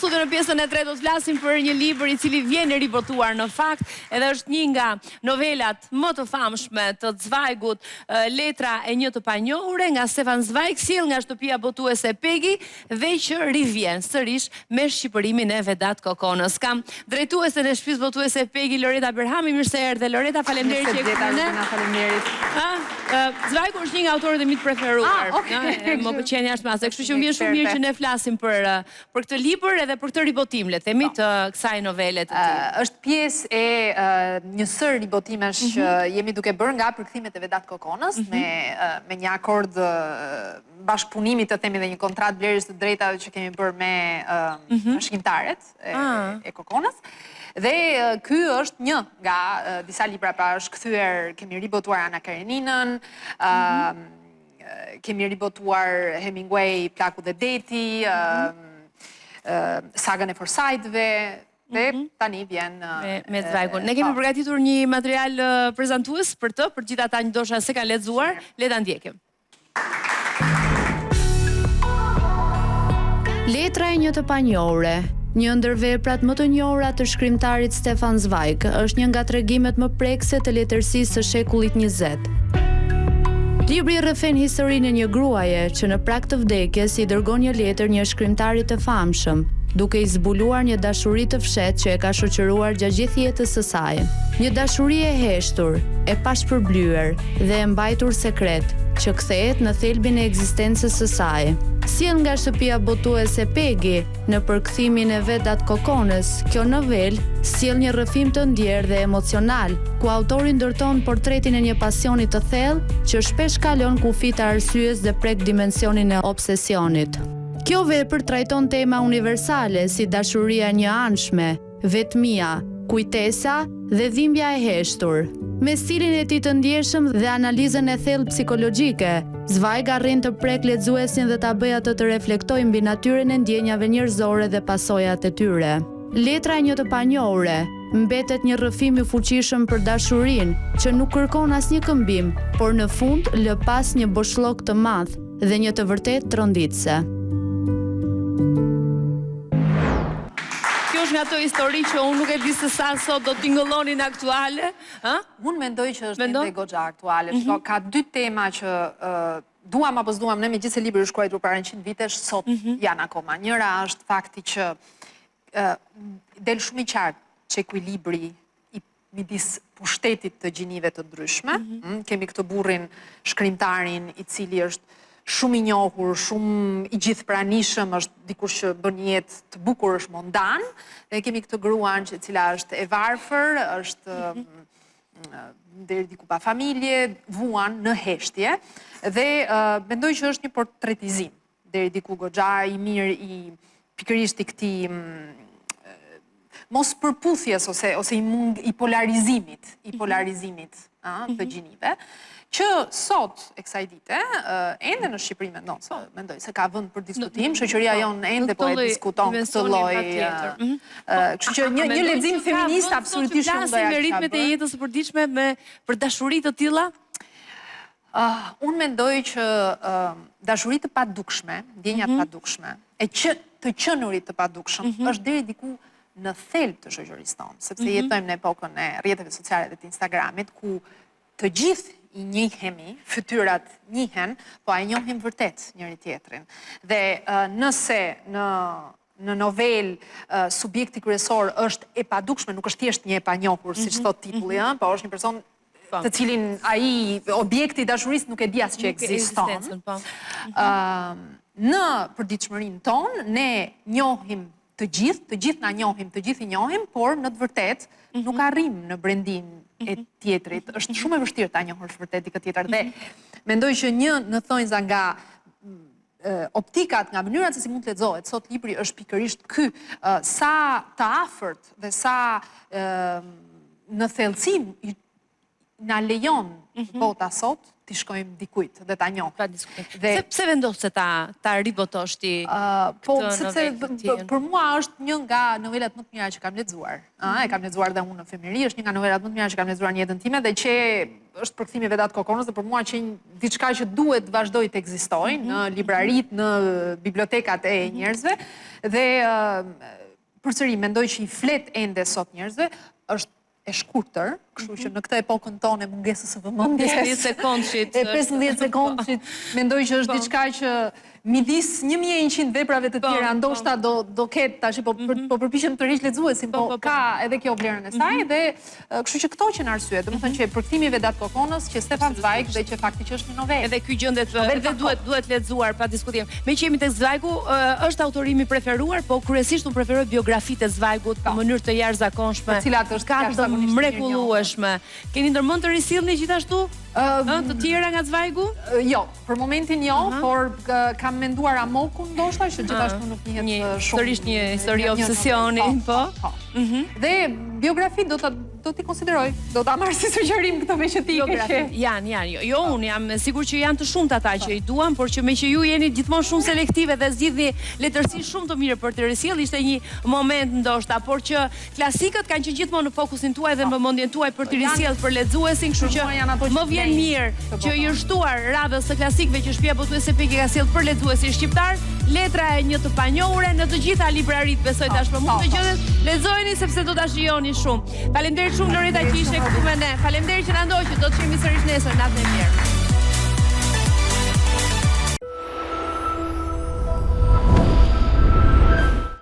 studio në pjesën e tretë do të flasim për një libër i cili vjen i ribotuar në fakt, edhe është një nga novelat më të famshme të Zweigut, Letra e një të panjohure nga Stefan Zweig, sjellë nga shtëpia botuese Pegi dhe që rivjen sërish me shqipërimin e Vedat Kokonës. Kam drejtuesen e shtëpisë botuese Pegi Loreta Berhami, mirë se erdhe Loreta, faleminderit që je këtu me ne. Faleminderit. Zweigu është një nga autorët e mi të preferuar. Ah, okay. Më pëlqen jashtë mase, kështu që më vjen shumë mirë që ne flasim për për këtë libër edhe për këtë ribotim, le të themi, po. të kësaj novele të tij. Është pjesë e një sërë ribotimesh që mhm. jemi duke bërë nga përkthimet e Vedat Kokonës mhm. me me një akord bashkëpunimi të themi dhe një kontratë blerjes të drejtave që kemi bërë me mm trashëgimtarët e, ah. e Kokonës. Dhe ky është një nga disa libra, pra është kthyer, kemi ribotuar Ana Kareninën, mm kemi ribotuar Hemingway, Plaku dhe Deti, mm sagën e Forsythëve, dhe mhm. tani vjen me, me Zweigun. Ne kemi po. përgatitur një material prezantues për të, për gjithë ata që ndoshta s'e kanë lexuar, le ta ndjekim. Letra e një të panjohure, një ndër veprat më të njohura të shkrimtarit Stefan Zweig, është një nga tregimet më prekëse të letërsisë së shekullit 20. Libri rrëfen historinë e një gruaje që në prag të vdekjes i dërgon një letër një shkrimtari të famshëm, duke i zbuluar një dashuri të fshehtë që e ka shoqëruar gjatë gjithë jetës së saj. Një dashuri e heshtur, e pashpërblyer, dhe e mbajtur sekret, që kthehet në thelbin e ekzistencës së saj. Sjellë nga shtëpia botuese Pegi, në përkthimin e Vedat Kokonës, kjo novelë sjell një rrëfim të ndjerë dhe emocional, ku autori ndërton portretin e një pasioni të thellë që shpesh kalon kufijtë e arsyes dhe prek dimensionin e obsesionit. Kjo vepër trajton tema universale si dashuria e njëanshme, vetmia, kujtesa dhe dhimbja e heshtur. Me stilin e tij të ndjeshëm dhe analizën e thellë psikologjike, Zweig arrin të prekë lexuesin dhe ta bëjë atë të reflektojë mbi natyrën e ndjenjave njerëzore dhe pasojat e tyre. Letra e një të panjohure mbetet një rrëfim i fuqishëm për dashurinë, që nuk kërkon asnjë këmbim, por në fund lë pas një boshllëk të madh dhe një të vërtetë tronditëse. Kjo është nga ato histori që unë nuk e di se sa sot do të tingëllonin aktuale, ë? Unë mendoj që është ende goxha aktuale. Mm -hmm. Ka dy tema që uh, duam apo s'duam ne, megjithëse libri është shkruar para 100 vitesh, sot mm -hmm. janë akoma. Njëra është fakti që uh, del shumë i qartë çekuilibri midis pushtetit të gjinive të ndryshme. Mm -hmm. Mm, kemi këtë burrin shkrimtarin i cili është shumë i njohur, shumë i gjithëpranishëm, është dikush që bën një jetë të bukur, është mondan, dhe kemi këtë gruan që e cila është e varfër, është mm -hmm. deri diku pa familje, vuan në heshtje dhe uh, mendoj që është një portretizim deri diku goxha i mirë i pikërisht i këtij mm, mospërputhjes ose ose i mung i polarizimit, i mhm. polarizimit, ë, të mhm. gjinive, që sot e kësaj dite, ende në Shqipëri mendon se mendoj se ka vend për diskutim, shoqëria po, jonë ende po e diskuton këtë lloj. Mhm. Kështu që një një lexim feminist absolutisht shumë do me ritmet e jetës së përditshme me për dashuri të tilla? Uh, unë mendoj që uh, dashuri të padukshme, ndjenja të mhm. padukshme, e që të qenurit të padukshëm, mm -hmm. është deri diku në thelb të shoqërisë tonë, sepse mm -hmm. jetojmë në epokën e rrjeteve sociale dhe të Instagramit, ku të gjithë i njihemi, fytyrat njihen, po a e njohim vërtet njëri tjetrin. Dhe uh, nëse në në novelë subjekti kryesor është e padukshme, nuk është thjesht një e panjohur, siç mm -hmm. thotë titulli, mm -hmm. po është një person Po. të cilin ai objekti i dashurisë nuk e di as që ekziston. Po. Në përditshmërinë tonë ne njohim të gjithë, të gjithë na njohim, të gjithë i njohim, por në të vërtetë mhm. nuk arrijmë në brendinë e mhm. tjetrit. Është shumë e vështirë ta njohësh vërtet dikë tjetër dhe mendoj që një në thonjza nga optikat, nga mënyrat se si mund të lexohet sot libri është pikërisht ky, sa të afërt dhe sa në thellësi na lejon mhm. bota sot t'i shkojmë dikujt dhe ta njohim. Pa diskutim. Dhe pse pse vendose ta ta ribotosh ti? Uh, po, sepse për mua është një nga novelat më të mira që kam lexuar. Ëh, mm -hmm. e kam lexuar dhe unë në fëmijëri, është një nga novelat më të mira që kam lexuar në jetën time dhe që është përkthimi i Vedat Kokonës dhe për mua që diçka që duhet të vazhdojë të ekzistojë mm -hmm. në libraritë, në bibliotekat e mhm. njerëzve dhe uh, Përsëri mendoj që i flet ende sot njerëzve, është e shkurtër, kështu që mhm. në këtë epokën tonë e mungesës së vëmendjes, 15 sekondshit, e 15 sekondshit, mendoj që është po. diçka që midis 1100 veprave të po, tjera, po. ndoshta do do ketë tash po mhm. po përpiqem të tërheq lexuesin, po, po ka edhe kjo vlerën e saj mhm. dhe kështu që këto qenë arsyet, domethënë që përkthimi i Vedat Kokonës, që Stefan Zweig dhe që fakti që është një novelë. Edhe ky gjendet edhe duhet duhet lexuar pa diskutim. Meqë jemi tek Zweigu, është autori im i preferuar, po kryesisht unë preferoj biografitë e Zweigut në mënyrë të jashtëzakonshme. Të cilat është ka të mrekullueshme. Keni ndërmend të risillni gjithashtu? Ë, të tjera nga Zweigu? Jo, për momentin jo, por kam menduar Amokun ndoshta që gjithashtu nuk njihet shumë. Sërish një histori obsesioni, po. Po. Mhm. Dhe biografi do ta do t'i konsideroj, do ta marr si sugjerim këtë meqë ti ke qejf. Janë, janë, jo, jo unë jam e sigurt që janë të shumtë ata që i duan, por që meqë ju jeni gjithmonë shumë selektive dhe zgjidhni letërsi shumë të mirë për të risjellë, ishte një moment ndoshta, por që klasikët kanë qenë gjithmonë në fokusin tuaj dhe në vëmendjen tuaj për t'i risjellë për lexuesin, kështu që më vjen mirë që i është shtuar radhës së klasikëve që Shtëpia Botuese Peki ka sjellë për lexuesin shqiptar, letra e një të panjohure në të gjitha libraritë besoj tashmë mund të gjendet. Lexojeni sepse do ta shijoni shumë. Faleminderit shumë Loreta që ishe këtu me ne. Faleminderit që na ndoqët. Do të shihemi sërish nesër. Natën e mirë.